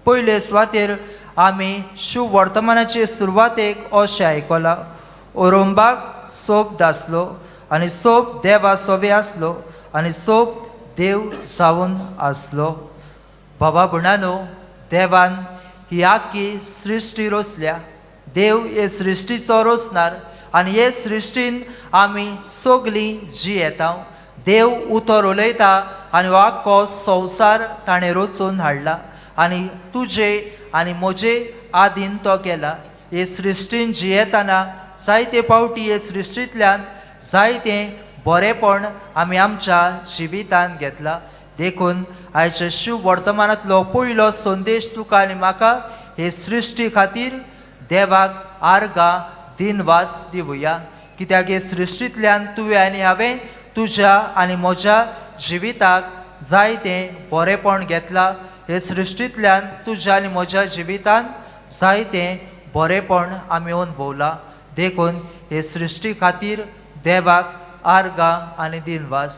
पयले सुवातेर आमी शुभ वर्तमानाचे सुरवातेक अशें आयकलां, ओरोंबाक सोब आसलो आनी सोब देवा सोबे आसलो आनी सोब देव जावन आसलो. बाबा भुणानो, देवान ही आख्खी सृश्टी रोसल्या. देव हे सृश्टीचो रोसणार आनी हे सृश्टीन आमी सगलीं जियेता. देव उतर उलयता आनी हो आख्खो संवसार ताणें रचून हाडला आनी तुजे आनी म्हजे आदीन तो केला. हे सृश्टीन जियेतना जायते फावटी हे सृश्टींतल्यान जायतें बरेंपण आमी आमच्या जिवितांत घेतलां. देखून आयच्या शुभ वर्तमानांतलो पयलो संदेश तुका आनी म्हाका हे सृश्टी खातीर देवाक आर्गां दिनवास दिवया, कित्याक हे सृश्टींतल्यान तुवें आनी हांवें तुज्या आनी म्हज्या जिविताक जायतें बरेंपण घेतलां. हे सृश्टींतल्यान तुज्या आनी म्हज्या जिवितान जायतें बरेंपण आमी अणभवलां. देखून हे सृश्टी खातीर देवाक आर्गां आनी दिनवास.